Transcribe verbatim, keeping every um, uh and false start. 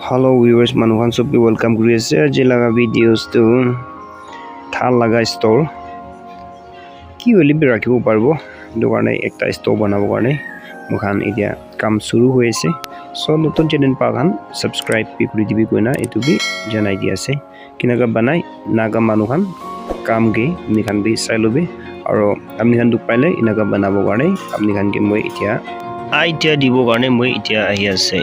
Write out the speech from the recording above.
Hello viewers, manu khan sob ke welcome kuri ase. Aji laga videos tu thal laga store ki hoile bi rakhibo paribo, etu karne ekta store banabo karne moi khan etia kam shuru hoi ase. So notun channel pa khan subscribe bi kuri dibi koina etu bi janai di ase. Kinaka banai Naga manu khan kam ke apni khan bi sai lobi, aro apni khan dukh paile enaka banabo karne apni khan ke moi etia idea dibo karne moi etia ahi ase.